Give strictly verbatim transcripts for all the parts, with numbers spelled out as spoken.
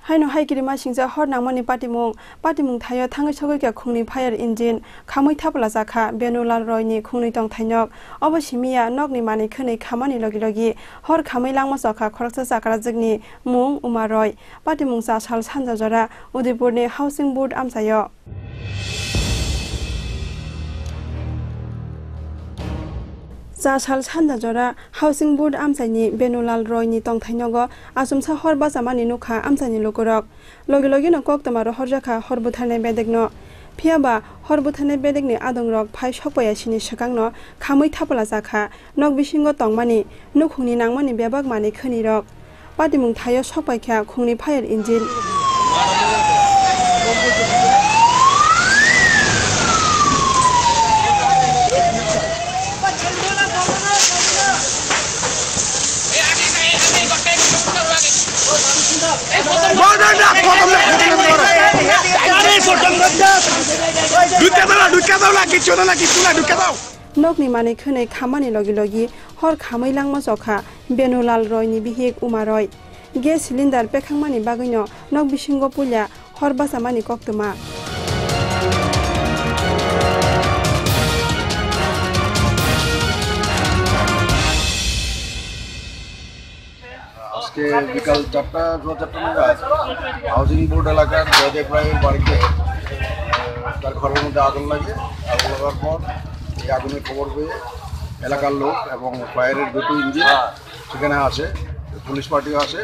Haino hai kirima singcha hor nangmani patimung. Patimung thaio thangwi sogwi kha khungni fire engine. Khamwi thapla jakha Benulal Roy ni khungni tongthai nok. Obo simiya nokni manwi khwnwi khamani logi logi hor khamwi langma chokha khoroksa chakrajwkni mung Uma Roy. Patimung cha sal sanja jora Udaipurni Housing Board amchaio. Cha sal sanja jora Housing Board amchaini Benulal Roy ni tongthai nogo achomsa hor bachamani nukha amchaini lukurok. Logi logino koktwma rohorjakha hor butharnai bedekno. Phiyaba hor butharnai bedekni adongrok phai sokpaiya sini swkangno khamwi thapla jakha nok bisingo tongmani nukhungni nangmani bebak manwi khwnirok. Patimung thaio sokpaikha khungni fire engine. Nokni manwi khwnwi khamani logi logi hor khamwi langma chokha Benulal Roy ni bihik Uma Roy. Gas cylinder pekhangmani bagwino nok bisingo puila hor bachamani koktwma. আজকে বিকাল চারটা, সোয়া চারটা নাগাদ housing board এলাকার জয়দেব রায়ের বাড়িতে, আহ, তার ঘরের মধ্যে আগুন লাগে। আগুন লাগার পর এই আগুনের খবর পেয়ে এলাকার লোক এবং ফায়ারের দুটো ইঞ্জিন সেখানে আসে, পুলিশ পার্টিও আসে।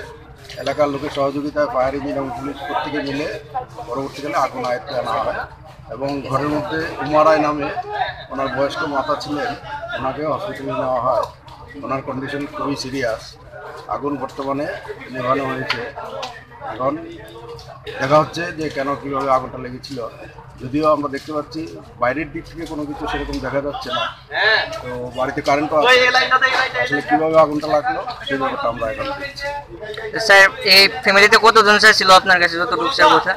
এলাকার লোকের সহযোগিতায় ফায়ার ইঞ্জিন এবং পুলিশ প্রত্যেকে মিলে পরবর্তীকালে আগুন আয়ত্তে আনা হয় এবং ঘরের মধ্যে উমা রায় নামে ওনার বয়স্ক মাতা ছিলেন, ওনাকে হসপিটালে নেওয়া হয়। ওনার কন্ডিশন খুবই সিরিয়াস। আগুন বর্তমানে নেভানো হয়েছে। এখন দেখা হচ্ছে যে কেন, কিভাবে আগুনটা লেগেছিল। যদিও আমরা দেখতে পাচ্ছি বাইরের দিক থেকে কোনো কিছু সেরকম দেখা যাচ্ছে না, তো বাড়িতে কারেন্টও আছে, আসলে কিভাবে আগুনটা লাগলো সেই ব্যাপারটা আমরা এখন দেখছি। স্যার, এই ফ্যামিলিতে কতজন স্যার ছিল আপনার কাছে, যতটুকু স্যার বোঝা?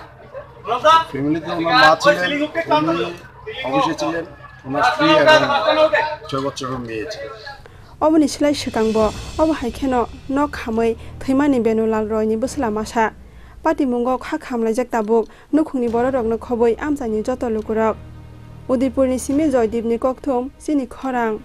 ফ্যামিলিতে ওনার মা ছিলেন, উনি অফিসে ছিলেন, ওনার স্ত্রী এবং ছয় বছরের মেয়ে ছিল। Oboni slai swkangbo obo hai kheno nok khamwi thwimani Benulal Roy ni bwsla masa. Patimungo kha khamlaijak tabuk nukhungni bororokno khobwi amchaini joto lukurok. Udaipurni simi Joydipni kokthum chini khorang.